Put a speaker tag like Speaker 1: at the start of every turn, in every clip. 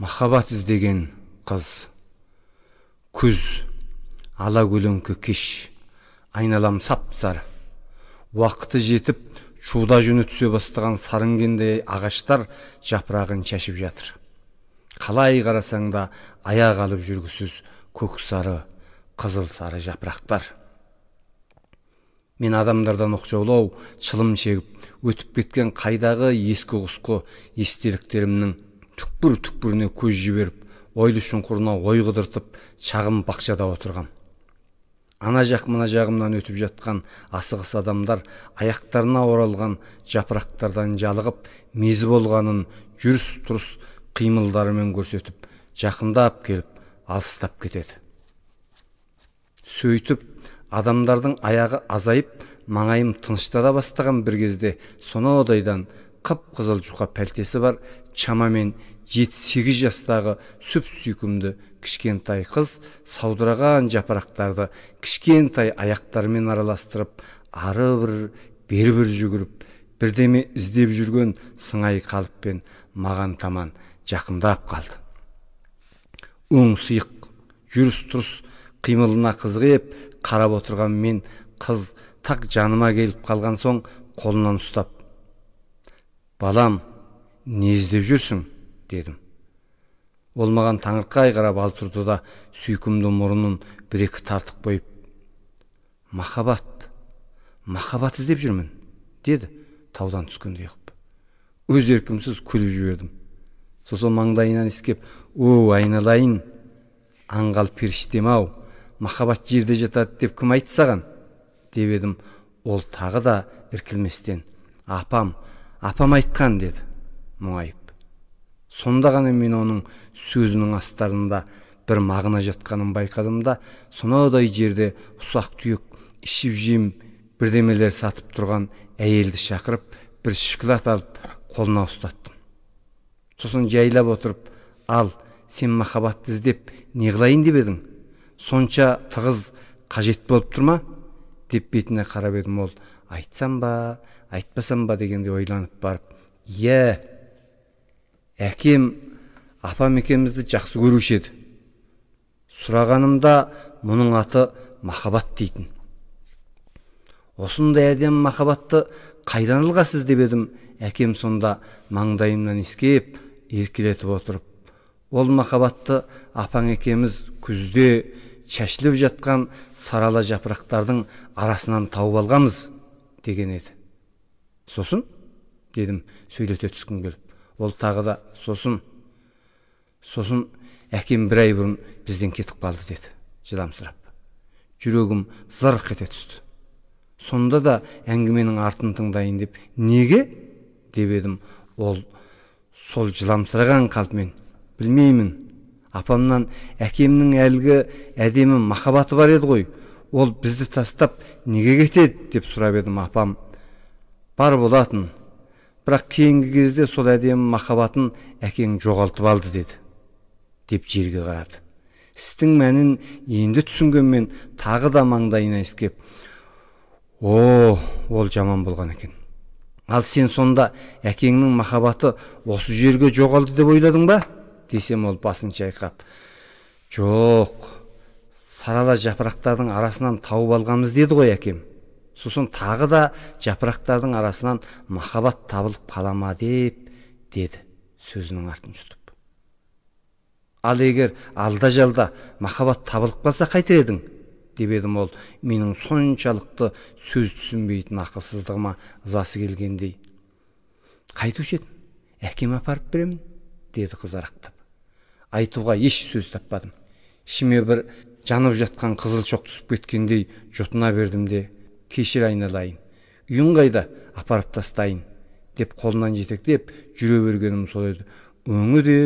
Speaker 1: Махаббат іздеген қыз. Күз, ала көлеңке кеш, айналам сап-сары. Уақыты жетіп, шуда жүні түсе бастаған сарынгендей ағаштар жапырағын шашып жатыр. Қалай қарасаң да аяқ алып жүргісіз көк сары, қызыл сары жапырақтар. Мен адамдардан оқшаулау, шылым шегіп, өтіп кеткен қайдағы ескі құсқы естеліктерімнің түкпір-түкпіріне көз жіберіп, ойлы шұңқырына ой қыдыртып, шағын бақшада отырғам. Ана жақ мына жағымнан өтіп жатқан асығыс адамдар аяқтарына оралған жапырақтардан жалығып, мезі болғанын жүріс-тұрыс қимылдарымен көрсетіп, жақындап келіп, алыстап кетеді. Сөйтіп, адамдардың аяғы азайып, маңайым тыныштана бастаған бір кезде сонаудайдан қып-қызыл жұқа пәлтесі бар, шамамен 7-8 жастағы сүп-сүйкімді кішкентай қыз саудыраған жапырақтарды кішкентай аяқтарымен араластырып, ары бір, бері бір жүгіріп, бірдеме іздеп жүрген сыңай қалыппен маған таман жақындап қалды. Өң сиық, жүріс-тұрыс қимылына қызығып қарап отырған мен қыз тақ жаныма келіп қалған соң қолынан ұстап, «Балам, не іздеп жүрсің?» дедім. Ол маған таңырқай қарап ал тұрды да сүйкімді мұрнын бір-екі тартып қойып, «Махаббат, махаббат іздеп жүрмін», деді таудан түскендей қып. Өз еркімсіз күліп жібердім. Сосын маңдайынан иіскеп, «О, айналайын, аңғал періштем-ау, махаббат жерде жатады деп кім айтты саған?» деп едім. Ол тағы да іркілместен, «Апам, апам айтқан», деді мұңайып. Сонда ғана мен оның сөзінің астарында бір мағына жатқанын байқадым да, сонаудай жерде ұсақ-түйек ішіп-жем бірдемелер сатып тұрған әйелді шақырып, бір шоколад алып қолына ұстаттым. Сосын жайлап отырып, «Ал, сен махаббатты іздеп не қылайын деп едің? Сонша тығыз қажет болып тұр ма?» деп бетіне қарап едім. Ол айтсам ба, айтпасам ба дегенде ойланып барып, «Иә, әкем апам екеумізді жақсы көруші еді. Сұрағанымда мұның аты махаббат дейтін. Осындай әдемі махаббатты қайдан алғасыз?» деп едім. Әкем сонда маңдайымнан иіскеп, еркелетіп отырып, «Ол махаббатты апаң екеуміз күзде шашылып жатқан сарала жапырақтардың арасынан тауып алғанбыз», деген еді. «Сосын?» дедім сөйлете түскім келіп. Ол тағы да, «Сосын, сосын әкем бір ай бұрын бізден кетіп қалды», деді жыламсырап. Жүрегім зырқ ете түсті. Сонда да әңгіменің артын тыңдайын деп, «Неге?» деп едім. Ол сол жыламсыраған қалпымен, «Білмеймін, апамнан әкемнің әлгі әдемі махаббаты бар еді ғой, ол бізді тастап неге кетеді?» деп сұрап едім. Апам, «Бар болатын, бірақ кейінгі кезде сол әдемі махаббатын әкең жоғалтып алды», деді, деп жерге қарады. Істің мәнін енді түсінгенмен тағы да маңдайына иіскеп, «О, ол жаман болған екен. Ал сен сонда әкеңнің махаббаты осы жерге жоғалды деп ойладың ба?» десем, ол басын шайқап, «Жоқ, сарала жапырақтардың арасынан тауып алғанбыз деді ғой әкем. Сосын тағы да жапырақтардың арасынан махаббат табылып қала ма деп», деді сөзінің артын жұтып. «Ал егер алда-жалда махаббат табылып қалса қайтер едің?» деп едім. Ол менің соншалықты сөз түсінбейтін ақылсыздығыма ызасы келгендей, «Қайтуші едім, әкем апарып беремін», деді қызарақтап. Айтуға еш сөз таппадым. Ішіме бір жанып жатқан қызыл шоқ түсіп кеткендей жұтына бердім де, «Кешір айналайын, үйің қайда, апарып тастайын», деп қолынан жетектеп жүре бергенім сол еді. Өңі де,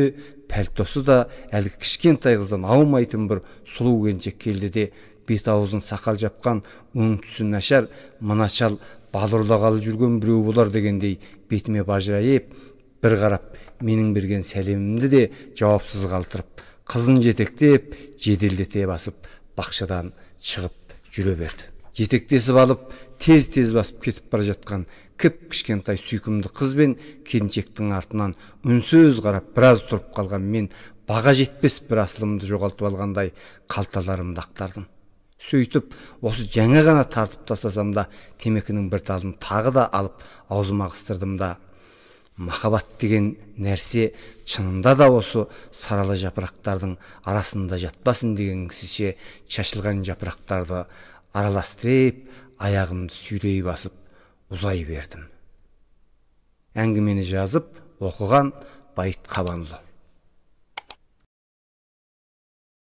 Speaker 1: пәлтосы да әлгі кішкентай қыздан аумайтын бір сұлу келіншек келді де, бет аузын сақал жапқан, өң түсі нашар, мына шал бал ұрлағалы жүрген біреу болар дегендей бетіме бажырайып бір қарап, менің берген сәлемімді де жауапсыз қалдырып, қызын жетектеп, жеделдете басып, бақшадан шығып жүре берді. Жетектесіп алып, тез-тез басып кетіп бара жатқан кіп-кішкентай сүйкімді қыз бен келіншектің артынан үнсіз қарап біраз тұрып қалған мен баға жетпес бір асылымды жоғалтып алғандай қалталарымды ақтардым. Сөйтіп, осы жаңа ғана тартып тастасам да, темекінің бір талын тағы да алып аузыма қыстырдым да, махаббат деген нәрсе шынында да осы сарала жапырақтардың арасында жатпасын деген кісіше шашылған жапырақтарды араластырып, аяғымды сүйрей басып ұзай бердім. Әңгімені жазып, оқыған Байыт Қабанұлы.